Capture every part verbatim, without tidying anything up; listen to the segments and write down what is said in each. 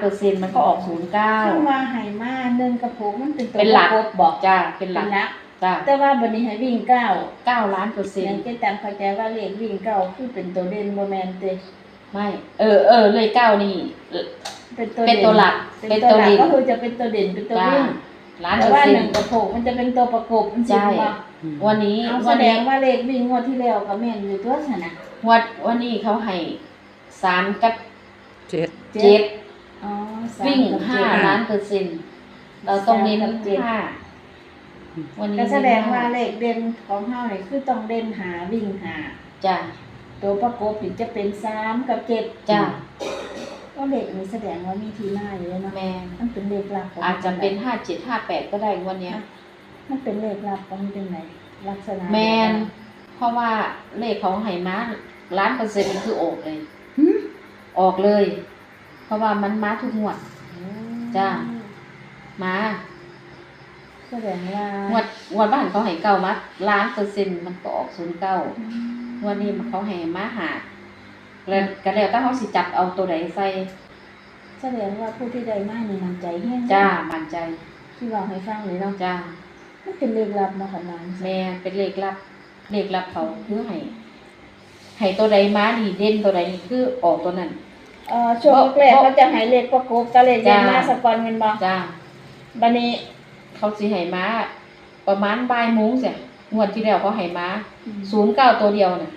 เปอร์เซ็นต์ มันก็ออก ศูนย์เก้า คำว่าให้มาหนึ่งกับหกมันเป็นตัว เป็นหลัก ประกบบ่ จ้า เป็นหลัก เป็นหลัก จ้า แต่ว่าบัดนี้ให้วิ่งเก้า เก้าล้านเปอร์เซ็นต์ แม่นเจ๊ตังเข้าใจว่าเลขวิ่งเก้าคือเป็นตัวเด่นบ่แม่นติ ไม่ เออ เออ เลขเก้านี่ เป็นตัว เป็นตัว เด่น หลัก เป็นตัวหลัก เป็นตัวเด่น ก็คือจะเป็นตัวเด่น เป็นตัว จ้า วิ่ง ล้านเปอร์เซ็นต์ แต่ว่าหนึ่งกับหกมันจะเป็นตัวประกบ มันสิ ใช่ บ่ วันนี้ เอา วันนี้ แสดงว่าเลขวิ่งงวดที่แล้วก็แม่นอยู่ตัวซั่นน่ะ งวด วันนี้เขาให้ สามกับ เจ็ด เจ็ด เจ็ด อ๋อ สาม วิ่ง กับ ห้า เจ็ด ล้านเปอร์เซ็นต์ เราต้องเน้น สามกับเจ็ด ห้า วันนี้ ก็แสดงว่า เน้นห้า เลขเด่นของเฮานี่คือต้องเด่นห้า วิ่งห้า จ้ะ ตัวประกบนี่จะเป็นสามกับเจ็ด จ้ะ ก็เลขนี้แสดงว่ามีที่มาอยู่แล้วเนาะ แม่น มันเป็นเลขลับของ อาจจะเป็น มัน ห้าเจ็ด ห้าแปด ก็ได้งวดเนี้ย มันเป็นเลขลับบ่ มันเป็นไง ลักษณะ แม่น เดียวกัน เพราะว่าเลขเขาให้มาล้านเปอร์เซ็นต์นี่คือออกเลย หึ ออกเลย เพราะว่ามันมาทุกงวด อืม จ้า มา แสดงว่า งวด งวดบ้านเขาให้เก้ามาล้านเปอร์เซ็นต์ มันก็ออก ศูนย์เก้า อืม งวดนี้มันเขาให้มาห้า แล้ว อืม ก็แล้วแต่เขาสิจับเอาตัวใดใส่ แสดงว่าผู้ที่ได้มานี่มั่นใจแฮง จ้า มั่นใจ ที่เว้าให้ฟังนี่เนาะ จ้า มันเป็นเลขลับเนาะ คันว่าจั่งซี้ แม่น เป็นเลขลับ เลขลับเขาคือให้ ให้ตัวใดมานี่ เด่นตัวใดนี่คือออกตัวนั้น เอ่อ ช่วงแรกๆ เพราะ เขาจะให้เลขประกบกับเลขเด่น จ้า มาซะก่อนแม่นบ่ จ้า บัดนี้ เขาสิให้มาประมาณบ่ายโมงซี้ งวดที่แล้วเขาให้มา อืม ศูนย์เก้า ตัวเดียวน่ะ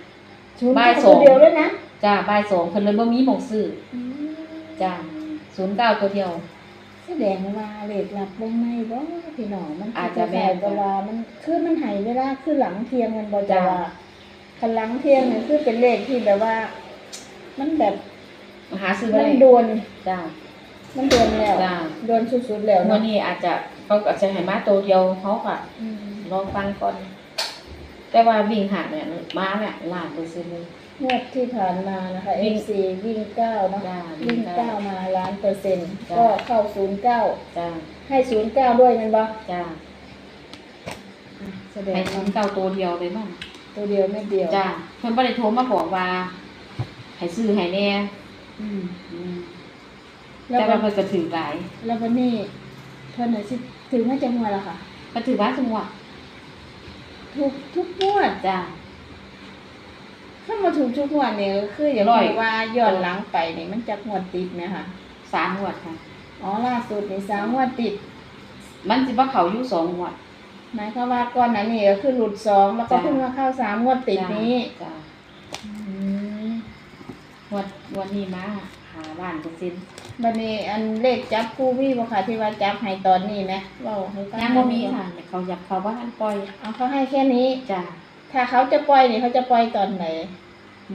ศูนย์เก้า บ่ายสอง ตัวเดียวเลยนะ จ้า บ่ายสอง เพิ่นเลยบ่มีหม่องซื้อ อืม จ้า ศูนย์เก้า ตัวเดียว แสดงว่าเลขลับวงในบ่พี่น้อง มัน อาจจะแม่น คล้ายๆกับว่ามัน คือมันให้เวลาคือหลังเที่ยงแม่นบ่ จ้า แต่ว่าคันหลังเที่ยงนี่คือเป็นเลขที่แบบว่า มันแบบ หาซื้อบ่ได้ มันด่วน จ้า มันด่วนแล้ว จ้า ด่วนสุดๆแล้วเนาะ งวดนี้อาจจะ เขาก็จะให้มาตัวเดียว เขาก็ อืม รอฟังก่อน แต่ว่าวิ่งห้าเนี่ย มาเนี่ย ล้านเปอร์เซ็นต์เลย งวดที่ผ่านมานะคะ วิ่ง เอฟซี วิ่งเก้าเนาะ จ้า วิ่ง วิ่งเก้า เก้ามาล้านเปอร์เซ็นต์ จ้า ก็เข้า ศูนย์เก้า จ้า ให้ ศูนย์เก้า ด้วยแม่นบ่ จ้า อ่ะ แสดง ให้ ว่า ศูนย์เก้า ตัวเดียวเลยเนาะ ตัวเดียวเม็ดเดียว จ้า เพิ่นบ่ได้โทรมาบอกว่า ให้ซื้อให้แน่ อืม อืม แล้ว แต่ว่าเพิ่นก็ถือหลาย แล้วบัดนี้เพิ่นน่ะสิถือมาจักงวดแล้วค่ะ เพิ่นถือมาทุกงวด ถูกทุกงวด จ้า คันว่าถูกทุกงวดนี่ก็คืออยาก ร้อย รู้ว่าย้อนหลังไปนี่มันจักงวดติดไหมคะ สามงวดค่ะ อ๋อ ล่าสุดนี่สามงวดติด มันสิบ่เข้าอยู่สองงวด หมายความว่าก่อนหน้านี้ก็คือหลุดสอง แล้วก็ จ้า เพิ่งมาเข้าสามงวดติดนี้ จ้า อืม งวด งวดนี้มาห้าล้านเปอร์เซ็นต์ บัดนี้อันเลขจับคู่มีบ่คะ ที่ว่าจับให้ตอนนี้ไหม เว้าให้ฟัง ยังบ่มีค่ะ เขาอยาก เขาบ่ทันปล่อย เอา เขาให้แค่นี้ จ้า ถ้าเขาจะปล่อยนี่ เขาจะปล่อยตอนไหน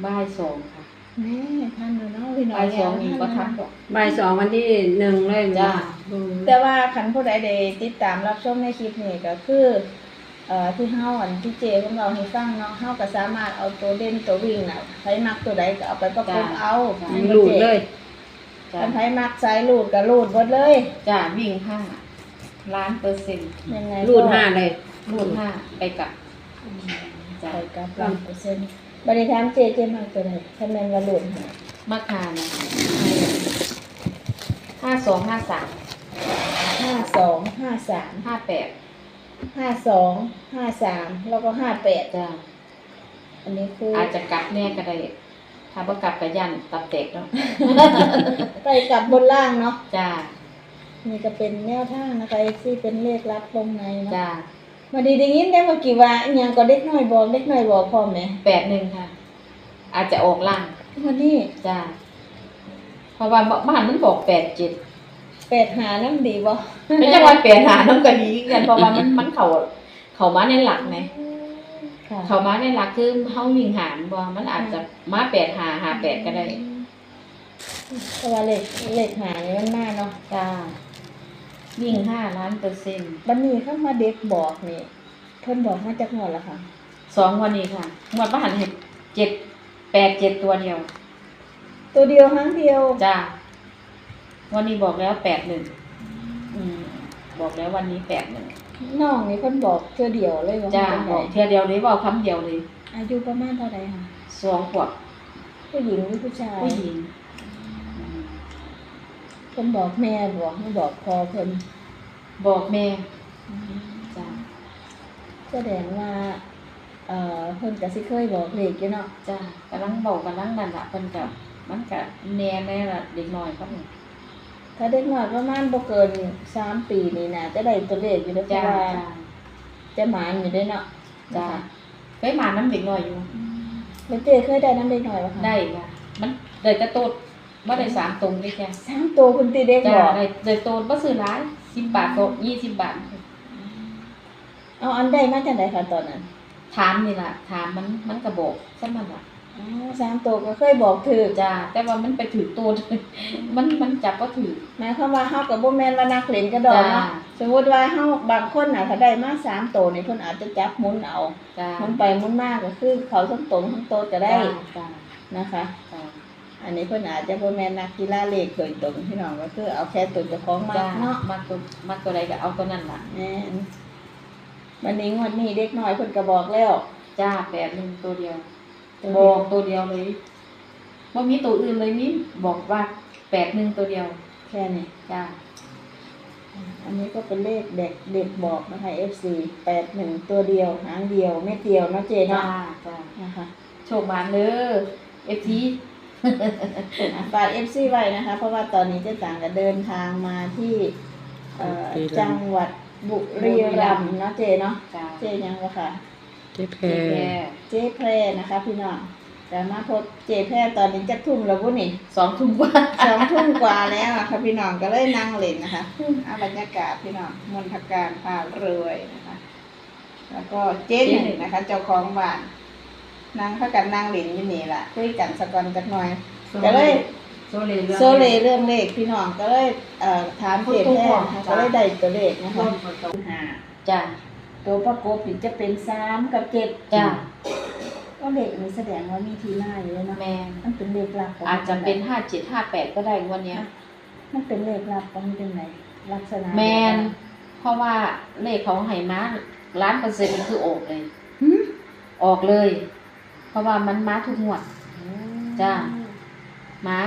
บ่ายสองค่ะ แม่ ทันอยู่เนาะพี่น้อง บ่ายสองนี่บ่ทันดอก บ่ายสองวันที่หนึ่งเลย จ้า อืม แต่ว่าคันผู้ใดได้ติดตามรับชมในคลิปนี้ก็คือ เอ่อ ที่เฮา อันที่เจเพิ่นเล่าให้ฟังเนาะ เฮาก็สามารถเอาตัวเด่นตัววิ่งน่ะ ไผมักตัวใดก็เอาไปประกบ จ้า เอา จ้า แม่นบ่ รูด เจ เลย จ้า คันไผมักสายรูดก็รูดเบิดเลย จ้า วิ่งห้า ล้านเปอร์เซ็นต์ ยังไงก็ รูดห้าเลย รูดห้า ไปกลับ อืม จ้า ไปกลับล้านเปอร์เซ็นต์ บัดนี้ถามเจ เจมักตัวใด คันแม่นว่ารูดห้า มักห้านะ ห้าสอง ห้าสาม ห้าสอง ห้าสาม ห้าแปด ห้าสอง ห้าสาม แล้วก็ ห้าแปด จ้า อันนี้คือ อาจจะกลับแน่ก็ได้ ถ้าบ่กลับก็ย้านตับแตกเนาะ ไปกลับบนล่างเนาะ จ้า นี่ก็เป็นแนวทางนะคะ เอฟซี เป็นเลขลับวงในเนาะ จ้า บัดนี้ได้ยินได้เมื่อกี้ว่าอิหยังก็เด็กน้อยบอก เด็กน้อยบอกพร้อมแหม แปดหนึ่งค่ะ อาจจะออกล่าง งวดนี้ จ้า เพราะว่าบ้านมันบอก แปดเจ็ด แปดห้านำดีบ่ เป็นจังหวัด แปดห้านำก็ดีคือกัน เพราะว่ามัน มันเข้า เข้ามาในหลักไง ค่ะ เข้ามาในหลักคือเฮาวิ่งห้าแม่นบ่ มันอาจจะ ค่ะ มา แปดห้า ห้าแปด ก็ได้ อืม เพราะว่าเลข เลขห้านี่มันมาเนาะ จ้า วิ่งห้าล้านเปอร์เซ็นต์ บัดนี้คำว่าเด็กบอกนี่ เพิ่นบอกมาจักงวดแล้วคะ สองงวดนี้ค่ะ งวดบ่หันให้ เจ็ดแปดเจ็ด ตัวเดียว ตัวเดียวหางเดียว จ้า งวดนี้บอกแล้ว แปดหนึ่ง อืม บอกแล้ววันนี้ แปดหนึ่ง น้องนี่เพิ่นบอกเทื่อเดียวเลยบ่ จ้า จังใด บอกเทื่อเดียวเลย เว้าคำเดียวเลย อายุประมาณเท่าใดคะ สองขวบ ผู้หญิงหรือผู้ชาย ผู้หญิง อืม พิ่นบอกแม่บ่ หรือบอกพ่อเพิ่น? บอกแม่ อืม จ้า แสดงว่า เอ่อ เพิ่นก็สิเคยบอกเลขอยู่เนาะ จ้ากำลังบอกกำลังนั่นละเพิ่นก็มันก็แน่แน่ละเด็กน้อยก็นี่ ถ้าเด็กน้อยประมาณบ่เกินสามปีนี่น่าจะได้ตัวเลขอยู่เด้อ เพ จ้า ราะว่า จ้า จะหมานอยู่เด้เนาะ จ้า นะคะ เคยมาน้ำเด็กน้อยอยู่ แล้วเจ้เคยได้นำเด็กน้อยบ่คะ? ได้ค่ะมันได้กระโตดว่าได้สามตรงได้แค่ สามตัวเพิ่นติเด็ก จ้า บอก ได้ได้โตดบ่ซื้อหลายสิบบาทก็ยี่สิบบาท เอาอันได้มาจากไหนคะตอนนั้น? ถามนี่ล่ะ ถามมันมันก็บอกซ้ำนั่นล่ะ อ๋อ สามตัวก็เคยบอกถืก จ้า แต่ว่ามันไปถืกโตด มันมันจับบ่ถืก หมายความว่าเฮาก็บ่แม่นว่านักเล่นกระดอกเนาะ จ้า สมมุติว่าเฮาบางคนน่ะถ้าได้มาสามตัวนี่เพิ่นอาจจะจับหมุนเอา จ้า หมุนไปหมุนมาก็คือเข้าทั้งตรงทั้งโตดก็ได้ จ้าจ้า นะคะ จ้า อันนี้เพิ่นอาจจะบ่แม่นนักกีฬาเลขโดยตรงพี่น้อง ก็คือเอาแค่ตัวเจ้าของมักเนาะ จ้ามักตัวมักตัวใดก็เอาตัวนั้นล่ะ แม่น วันนี้งวดนี้เด็กน้อยเพิ่นก็บอกแล้ว จ้าแปดหนึ่งตัวเดียว ตัวเดียว บอกตัวเดียวเลยบ่มีตัวอื่นเลยมีบอกว่าแปดหนึ่งตัวเดียว แค่นี้ จ้า อันนี้ก็เป็นเลขเด็กเด็กบอกนะคะ เอฟซี แปดหนึ่ง ตัวเดียวหางเดียวเม็ดเดียวเนาะเจ๊ จ้า เนาะ จ้า นะคะ โชคหมานเด้อเอฟซี อ่ะฝาก เอฟซี ไว้นะคะ เพราะว่าตอนนี้เจ๊ตังก็เดินทางมาที่เอ่อ บุรีรัมย์ จังหวัดบุรีรัมย์เนาะเจ๊เนาะ จ้า เจ๊ยังวะค่ะ เจ๊แพ เจ๊แพ ร ร เจ๊แพรนะคะพี่น้องก็มาพบเจ๊แพรตอนนี้จักทุ่มแล้วบุนี่ สองทุ่มกว่า สองทุ่มกว่าแล้วนะคะพี่น้องก็เลยนั่งเล่นนะคะอ่ะบรรยากาศพี่น้องมนทการพารวยนะคะ แล้วก็เจ๊หนึ่งนะคะ เจ้าของบ้านนั่งพากันนั่งเล่นอยู่นี่ล่ะคุยกันสักก่อนจักหน่อย ก็เลย โซเลเรื่อง โซเลเรื่องเลขพี่น้องก็เลยเอ่อถามเจ๊แพรนะคะก็เลยได้ตัวเลขนะคะ ร่วมกันกับหาจ้า ตัวประกบนี่จะเป็นสามกับเจ็ด จ้า ก็เลขนี้แสดงว่ามีที่มาอยู่แล้วเนาะ แมน มันเป็นเลขลับของ อาจจะเป็นห้าเจ็ดห้าแปดก็ได้งวดเนี้ย มันเป็นเลขลับของมันเป็นไงลักษณะ แมน แบบ เพราะว่าเลขเขาให้มาล้านเปอร์เซ็นต์คือออกเลย หืม ออกเลย เพราะว่ามันมาทุกงวด จ้า มา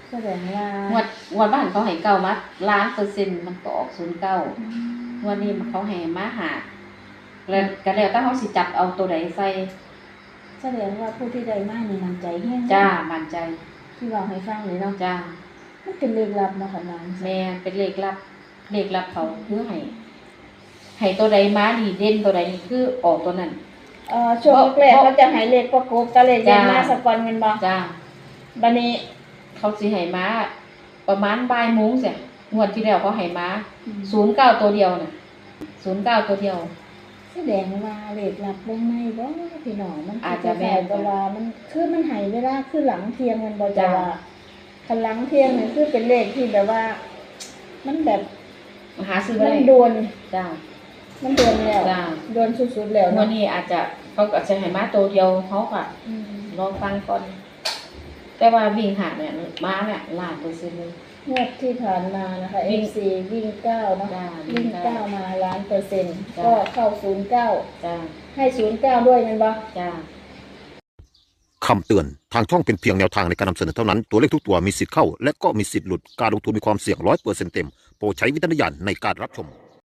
แสดงว่า งวดงวดบ้านเขาให้เก้ามาล้านเปอร์เซ็นต์มันก็ออกศูนย์เก้า อืม งวดนี้เขาให้มาหาแล้วก็แล้วแต่เขาสิจับเอาตัวใดใส่ แสดงว่าผู้ที่ได้มานี่มั่นใจแฮง จ้ามั่นใจ ที่เว้าให้ฟังเลยเนาะ จ้า มันเป็นเลขลับเนาะค่ะนาง แม่เป็นเลขลับ เลขลับเขาคือให้ให้ตัวใดมานี่เด่นตัวใดนี่คือออกตัวนั้น เอ่อช่วงแรกๆเขาจะให้เลขประกบกับเลขเด่นมา จ้า สักก่อนแม่นบ่ จ้า บัดนี้ เขาสิให้มาประมาณบ่ายโมงเสียงวดที่แล้วเขาให้มา อืม ศูนย์เก้าตัวเดียวน่ะศูนย์เก้าตัวเดียว แสดงว่าเลขลับวงในบ่พี่น้องมัน อาจจะแม่น คล้ายๆกับว่ามันคือมันให้เวลาคือหลังเที่ยงแม่นบ่ จ้า แต่ว่าคันหลังเที่ยงนี่คือเป็นเลขที่แบบว่า มันแบบ หาซื้อ มั ได้ นด่วน จ้า มันด่วนแล้ว จ้า ด่วนสุดๆแล้ว งว เนาะ ดนี้อาจจะเขาก็จะให้มาตัวเดียวเขาก็ อืม รอฟังก่อน แต่ว่าวิ่งหาเนี่ยมาเนี่ยล้านเปอร์เซ็นต์เลย งวดที่ผ่านมานะคะ วิ่ง เอฟซี วิ่งเก้าเนาะ จ้า วิ่ง วิ่งเก้า เก้ามาล้านเปอร์เซ็นต์ จ้า ก็เข้าศูนย์เก้า จ้า ให้ศูนย์เก้าด้วยแม่นบ่ จ้า คำเตือน ทางช่องเป็นเพียงแนวทางในการนำเสนอเท่านั้น ตัวเลขทุกตัวมีสิทธิ์เข้า และก็มีสิทธิ์หลุด การลงทุนมีความเสี่ยงร้อยเปอร์เซ็นต์เต็ม โปรดใช้วิจารณญาณในการรับชม